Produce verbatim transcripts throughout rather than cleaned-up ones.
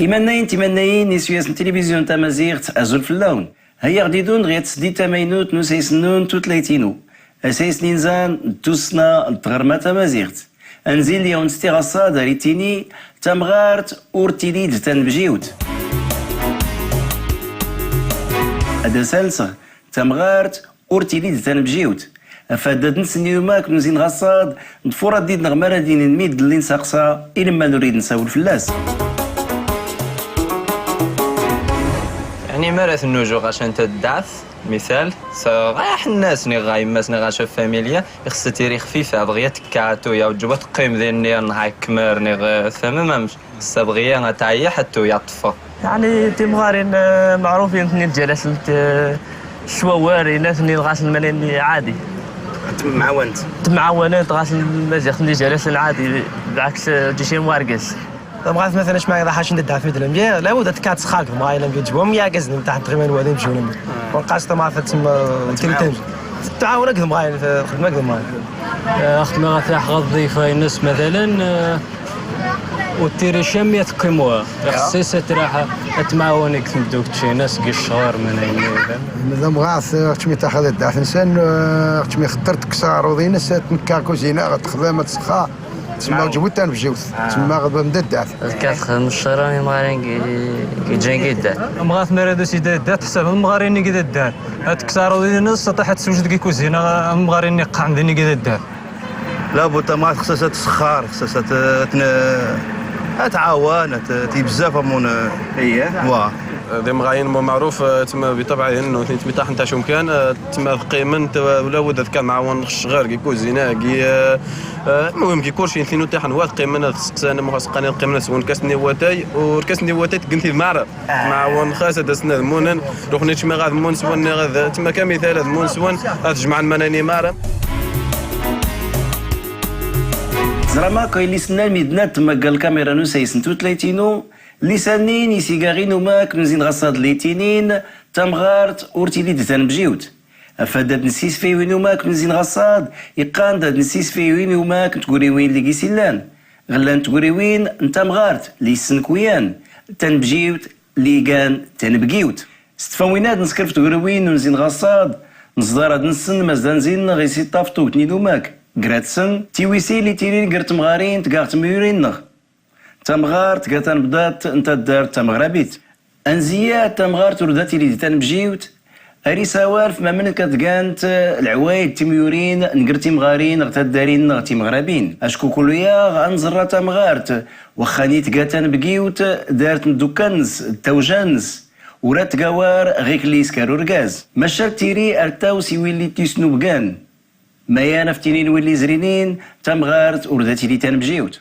Imannayen timannayin n isuyas n tilivizyu n tamaziɣt, azul fell-awen. Haya ɣ-d-idun ɣer tsdit tamaynut n usayes-nnun tutlayt-inu. Asayes n inzan d tussna n tɣerma tamaziɣt. Ad nzil yawen s tiɣaṣṣa d ar ittini: Tamɣart ur tili d tanebjiwt. Ad as-alseɣ: Tamɣart ur tili d tanebjiwt. Afad ad nsenni umak n uzin ɣaṣṣad d furaddid neɣ mara d-inin mi d-llin saqsa, ilemma n urid nsawel fell-as. Ɛni mara tennuju ɣaca n taddaɛt, misal, s ɣa ḥennas niɣ ɣa yemmas niɣ ɣaca familya, ixsset iri xfifa, bɣi ad tekka ḥattu ya ur teǧǧa ad teqqim din niɣ ḥa ikmer niɣ, eh, tfehmem amek? Ssabɣiya ad tɛeyya ḥattu ya ṭṭfa. Yeɛni timɣarin, eh, meɛrufin tnin lǧalas n t-, ccwawar, ina tnin ɣas lmanin ɛadi. Temɛawanent. Temɛawanent ɣas lmaziɣt tnin lǧalas ɛadi, bilɛaks, eh, ǧici mwargaz. Tamɣart matlan acma iḍa ḥacin d ddɛf midlen, labud ad tekka ad txaq d mɣayin am ǧwam yagaz n taḥt tɣiman wadin bjunum. Wanqas tamɣart ad tem-, eh, ad tɛawan. Tɛawan akked mɣayin, txeddem akked mɣayin. Eh, axtma ɣa taḥ ɣa ḍḍifa ines matlan, eh, Ur tiri cam i tqim wa. Ixṣṣi-s ad traḥ ad tmɛawan g tmddukt cina seg ccɣar, manayen. Tamɣart, eh, ɣ tmi taxad ddɛt nsen, eh, ɣ tmi xeṭṭer tksaruḍ ines, ad tnekka kuzina, ad txdem, ad tṣexxa. Tsemma ǧbut tanebjiwt, tsemma ɣ d ddɛt. Ad kat xdem ccɣar am imɣaren g, g ǧan g ddɛt. Amɣart mara d usi d ddɛt, ḥsab amɣarin g ddɛt. Ad tksaruḍ ines, ad tṣewǧed g kuzina, amɣarin iqqan din g ddɛt. Labud tamɣart xsas ad tsexxar, xsas ad t-, ad tɛawan, ad t-, bzzaf amun. Wa. D imɣayen mu meɛruf, eh, tma biṭabɛihen, nutni tmitaḥen tac umkan, eh, tma tqqimen, t-, labud ad kan mɛawan ccɣar, gi kuzina, gi, eh, eh, lmuhim gi kulci, nutni tiḥen wa tqqimen ad seqsan, mu xas qqanen qqimen ad swen lkas n watay, u lkas n watay tggen tid mɛara. Mɛawan xas ad asen ad munen, ruxni tma ɣad mun swen, ɣad tma kamital ad mun swen, ad jemɛen manayen imara. Teẓram akk ayen i s-nnan midden ad tmagga lkamira n usayes n tutlayt-inu, lisan-in isigaɣin umak n uzin ɣaṣṣad lli ittinin: Tamɣart ur tili d tanebjiwt. Afad ad nessisfeywin umak n uzin ɣaṣṣad, iqqan-d ad nessisfeywin umak n tguriwin lli gis illan. Ɣ llan tguriwin n tamɣart lli issnekwiyan, tanebjiwt lli igan tanebgiwt. S tfanwin ad nsker f tguriwin n uzin ɣaṣṣad, nẓḍar ad nssen ma zdan zin-nneɣ isiṭṭaf tugt n inumak. Gra-tsen, tiwisin lli ttilin gr temɣarin tga ɣ temyurin-nneɣ. Tamɣart tga tanebḍaḍt n taddart tamɣrabit. Anzi-ad tamɣart ur da tili d tanebjiwt, ar isawal f mamnk ad gant lɛwayed timyurin n gr timɣarin ɣ taddarin-nneɣ timɣrabin. Acku kullu yaɣ ad nẓrra tamɣart, waxxa-ni tga tanebgiwt, dart n ddukkan-ns d tawja-ns, ur ad tga war ɣ iklli iskar urgaz. Maca ad tiri ar taws i willi tt-isnubgan. Mayan af ttinin willi izrinin, tamɣart ur da tili tanebjiwt.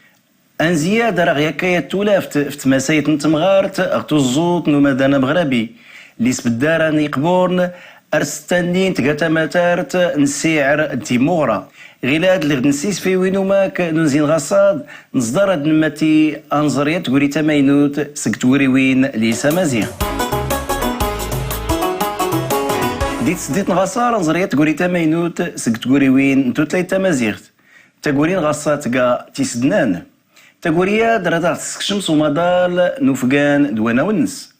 Anzi-ad ar aɣ yakkay ad tulaft f tmasayt n temɣart ɣ tuẓẓut n umadan amɣrabi, lli sbeddaran iqburn ar s-ttannint tga tamatart n ssiɛr d timmuɣra. Ɣilad lliɣ d nessisfeywin umak n uzin ɣaṣṣad, nẓḍar ad nmmatti anẓri ad tguri tamaynut seg tguriwin lli s amaziɣ. Di tsddit n ɣaṣṣar, anẓri ad tguri tamaynut seg tguriwin n tutlayt tamaziɣt. Taguri n ɣaṣṣa tga tisdnan. Taguri-ad rad aɣ-tessekcem s umaḍal n ufgan d wanaw-nnes.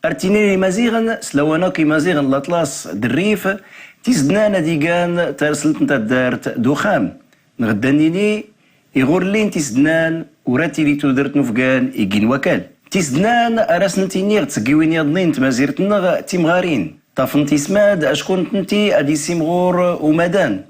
Ar ttinin imaziɣen, s lawan akk imaziɣen n laṭlas d rrif, tisdnan ad igan tarselt n taddart d uxxam. Nɣ dda nnini, iɣur llin tisdnan, ur ad tili tudert n ufgan iggin wakal. Tisdnan ar asent-iniɣ d tggiwin yaḍnin n tmazirt-nneɣ timɣarin. Ṭṭafent ism-ad acku ntenti ad isimɣur umadan.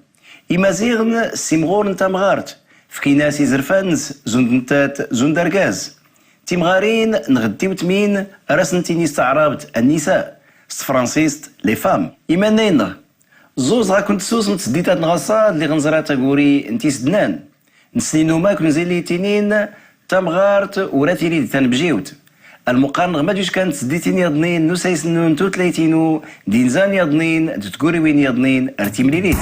Imaziɣen simɣuren tamɣart, fkin-as izerfan-nnes, zund nttat, zund argaz. Timɣarin nɣ d tiwtmin ar asent-ini s taɛrabt annisa, s tefransist les femmes. Imannayen-nneɣ, ẓuẓ ɣa kent-tsusem tsddit-ad n ɣaṣṣa lliɣ nẓra taguri n tisdnan. Nsnin umak n uzin lli ittinin, tamɣart ur ad tili d tanebjiwt. Almuqarn ɣ ma d-uckan tsdditin yaḍnin n usayes-nnun tutlayt-inu d inzan yaḍnin d tguriwin yaḍnin ar timlilit.